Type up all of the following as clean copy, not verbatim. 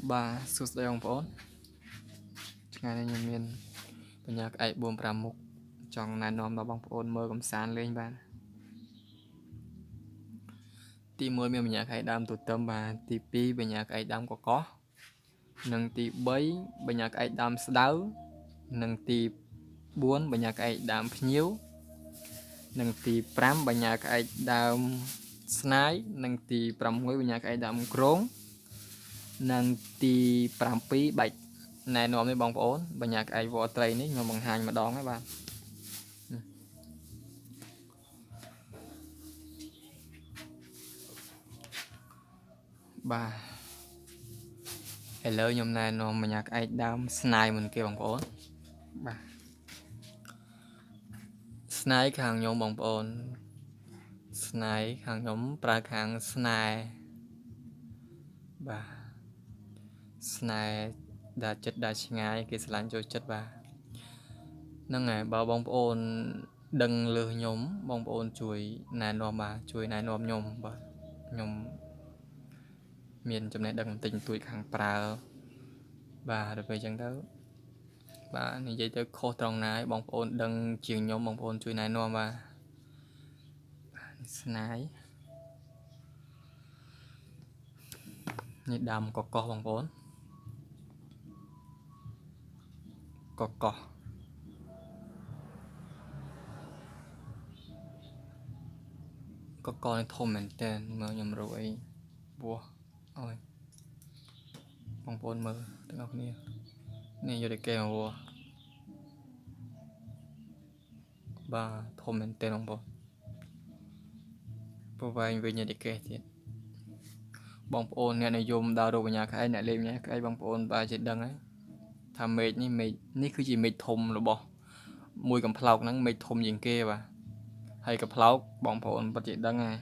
បាទសួស្តីបងប្អូនថ្ងៃនេះខ្ញុំមានបញ្ញាក្អែក4 5មុខចង់ណែនាំដល់បងប្អូនមើលកំសាន្តលេងបាទទី1មានបញ្ញាក្អែកដើមទទឹមបាទទី2បញ្ញាក្អែកដើមកកោះនិងទី3បញ្ញាក្អែកដើមស្ដៅនិងទី4បញ្ញាក្អែកដើមភ្ញៀវនិងទី5បញ្ញាក្អែកដើមស្នាយនិងទី6បញ្ញាក្អែកដើមក្រងនិងទី7បាច់ណែនាំនេះបងប្អូនបញ្ញាក្អែកវល្លិត្រីនេះខ្ញុំបង្ហាញម្ដងហើយបាទបាទឥឡូវខ្ញុំណែនាំបញ្ញាក្អែកដើមស្នាយមុនគេបងប្អូនបាទស្នាយខាងខ្ញុំបងប្អូនស្នាយខាងខ្ញុំប្រើខាងស្នេហ៍បាទស្នេហ៍ដែលចិត្តដែលឆ្ងាយគេស្រឡាញ់ចូលចិត្តបាទហ្នឹងហើយបើបងប្អូនដឹងលើសខ្ញុំបងប្អូនជួយណែនាំបាទជួយណែនាំខ្ញុំបាទខ្ញុំមានចំណេះដឹងបន្តិចបន្តួចខាងប្រើបាទដល់ពេលអញ្ចឹងទៅបាទនិយាយទៅខុសត្រង់ណាយបងប្អូនដឹងជាងខ្ញុំបងប្អូនជួយណែនាំបាទស្នាយនេះដើមកកោះបងប្អូនកកោះកកនេះធំមែនតើមើលខ្ញុំរកអីពោះអើយបងប្អូនមើលទាំងអស់គ្នានេះយកតែគេមកវបាទធំមែនតើបងប្អូនប្រវែងវិញតែគេទៀតបងប្អូនអ្នកនិយមដើររកបញ្ញាក្អែកអ្នកលេងបញ្ញាក្អែកបងប្អូនបើចេះដឹងហើយថាមេឃនេះមេឃនេះគឺជាមេឃធំរបស់មួយកំប្លោកហ្នឹងមេឃធំជាងគេបាទហើយកំប្លោកបងប្អូនពិតជាដឹងហើយ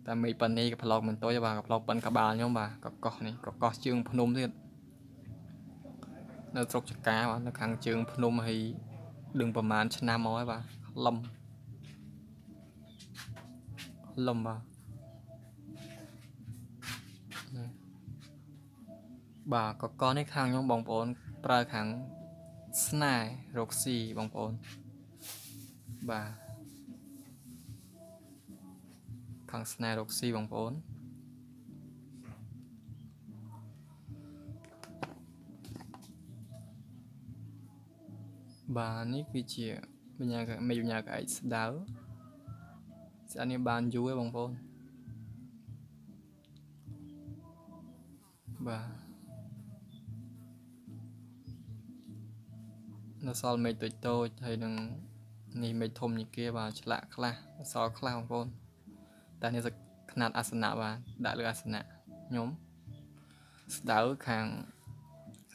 តែមេឃប៉ុណ្នេះកំប្លោកមិនតូចបាទកំប្លោកប៉ុនក្បាលខ្ញុំបាទកកោះនេះកកោះជើងភ្នំទៀតនៅស្រុកចកាបាទនៅខាងជើងភ្នំហើយដឹងប្រហែលឆ្នាំមកហើយបាទលំលំបាទបាទកកនេះខាងខ្ញុំបងប្អូនប្រើខាងស្នេហ៍រកស៊ីបងប្អូនបាទខាងស្នេហ៍រកស៊ីបងប្អូនបាទនេះគឺជាបញ្ញាមេបញ្ញាក្អែកស្ដៅស្អាតនេះបានយូរហើយបងប្អូនបាទនៅសល់មេឃតូចតូចហើយនឹងនេះមេឃធំជាងគេបាទឆ្លាក់ខ្លះសល់ខ្លះបងប្អូនតែនេះຂະຫນាតអាសនៈបាទដាក់លើអាសនៈខ្ញុំស្ដៅខាង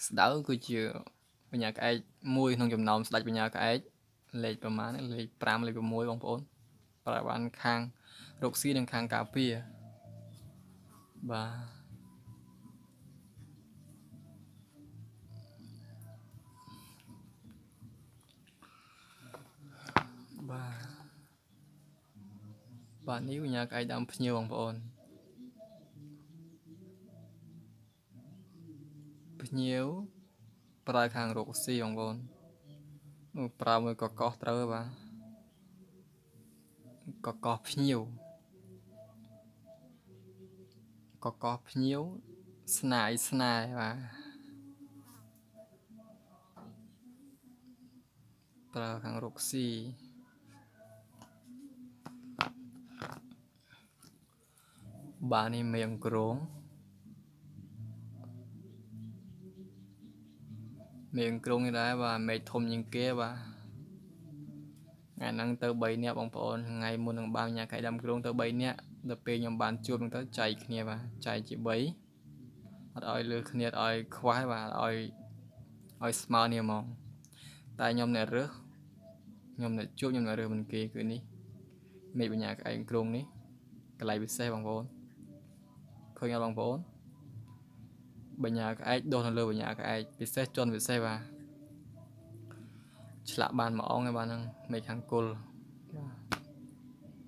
ស្ដៅគឺជាបញ្ញាក្អែកមួយក្នុងចំណោមស្ដេចបញ្ញាក្អែកលេខប្រមាណលេខ5លេខ6បងប្អូនប្រើបានខាងរកស៊ីនិងខាងការពារបាទបាទនេះបញ្ញាក្អែកដើមភ្ញៀវបងប្អូនភ្ញៀវប្រើខាងរកស៊ីបងប្អូនប្រើមួយកកោះត្រូវបាទកកោះភ្ញៀវកកោះភ្ញៀវស្នាយស្នេហ៍បាទប្រើខាងរកស៊ីបាទនេះមេអង្គរងមេអង្គរងនេះដែរបាទមេធំជាងគេបាទថ្ងៃហ្នឹងទៅ3នាក់បងប្អូនថ្ងៃមុននឹងបានញ៉ាំកែដាំគ្រងទៅ3នាក់ដល់ពេលខ្ញុំបានជួបហ្នឹងទៅចែកគ្នាបាទចែកជា3អត់ឲ្យលើគ្នាអត់ឲ្យខ្វះបាទឲ្យស្មើគ្នាហ្មងតែខ្ញុំអ្នករើសខ្ញុំអ្នកជួបខ្ញុំអ្នករើសមិនគេគឺនេះមេបញ្ញាក្អែកគ្រងនេះកន្លែងពិសេសបងប្អូនឃើញអត់បងប្អូនបញ្ញាក្អែកដុះនៅលើបញ្ញាក្អែកពិសេសជន់ពិសេសបាទឆ្លាក់បានមួយអង្គឯបាទហ្នឹងមេខាងគុលបាទ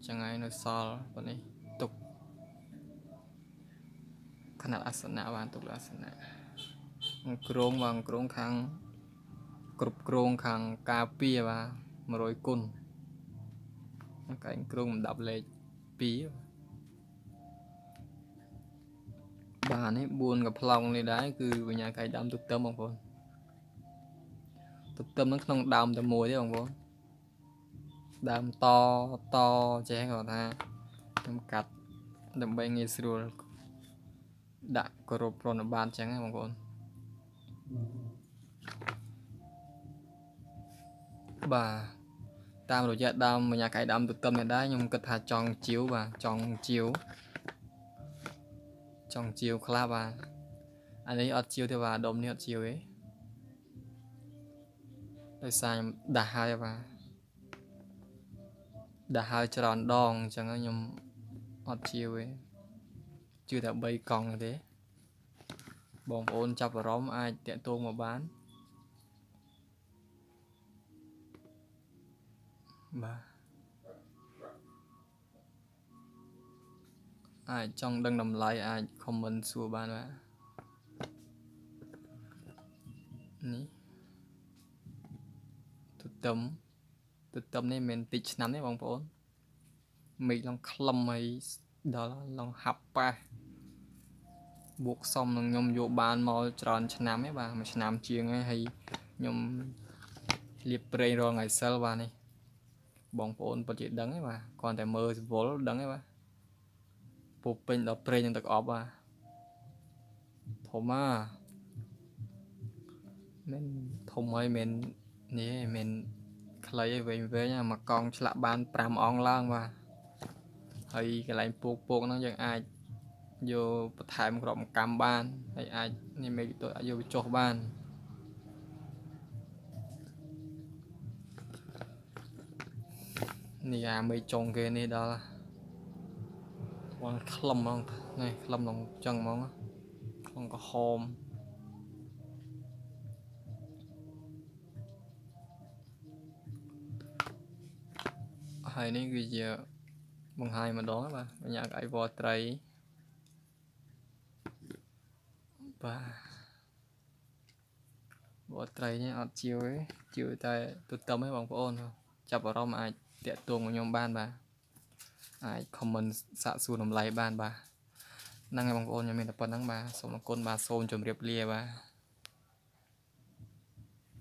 ចឹងហើយនៅសល់ប៉ុណ្នេះទុកខ ខ្នាតអាសនៈបានទុកលើអាសនៈគ្រងបាទគ្រងខាងគ្រប់គ្រងខាងការពារបាទ100គុណកែងគ្រងលំដាប់លេខ2បាទនេះ4កំប្លង់នេះដែរគឺវិញ្ញាកៃដើមទុកទឹមបងប្អូនទុកទឹមនឹងក្នុងដើមតែមួយទេបងប្អូនដើមតតចេះគាត់ថាខ្ញុំកាត់ដើម្បីងាយស្រួលដាក់គោរពប្រណិប័តចឹងណាបងប្អូនបាទតាមរយៈដើមវិញ្ញាកៃដើមទុទឹមនេះដែរខ្ញុំគិតថាចង់ជាវបាទចង់ជាវខ្លះបាទអានេះអត់ជាវទេបាទដុំនេះអត់ជាវទេដោយសារខ្ញុំដាស់ហើយបាទដាស់ហើយច្រើនដងអញ្ចឹងខ្ញុំអត់ជាវទេជឿតែ3កង់ទេបងប្អូនចាប់អារម្មណ៍អាចតាក់ទងមកបានបាទអាចចង់ដឹងតម្លៃអាច comment សួរបានបាទនេះទុទឹមនេះមិនតិចឆ្នាំទេបងប្អូនមេឃឡងក្លឹមហើយដល់ឡងហាប់ប៉ះបួកសំនឹងខ្ញុំយកបានមកច្រើនឆ្នាំឯងបាទមួយឆ្នាំជាងហើយខ្ញុំលាបប្រេងរាល់ថ្ងៃសិលបាទនេះបងប្អូនពិតជាដឹងឯងបាទគ្រាន់តែមើលសវលដឹងឯងបាទពោពេញដល់ប្រេងនឹងទឹកអប់បាទធំអាមិនធំហើយមិននេះឯងមិនខ្លីឯងវែងៗមួយកង់ឆ្លាក់បាន5អង្គឡើងបាទហើយកន្លែងពោកហ្នឹងយើងអាចយកបន្ថែមក្របកម្មបានហើយអាចនេះមេឃទៅអាចយកទៅចុះបាននេះអាមេឃចុងគេនេះដល់បងក្លឹមហ្មងនេះក្លឹមឡងចឹងហ្មងក្នុងក្រហមហើយនេះគឺជាបង្ហាញម្ដងបាទបញ្ញាកៃវត្រីបាទវត្រីនេះអត់ជាវទេជាវតែទុទឹមទេបងប្អូនចាប់អារម្មណ៍អាចតាក់ទងមកខ្ញុំបានបាទអាច comment សាកសួរតម្លៃបានបាទហ្នឹងហើយបងប្អូនខ្ញុំមានតែប៉ុណ្្នឹងបាទសូមអរគុណបាទសូមជម្រាបលាបាទ។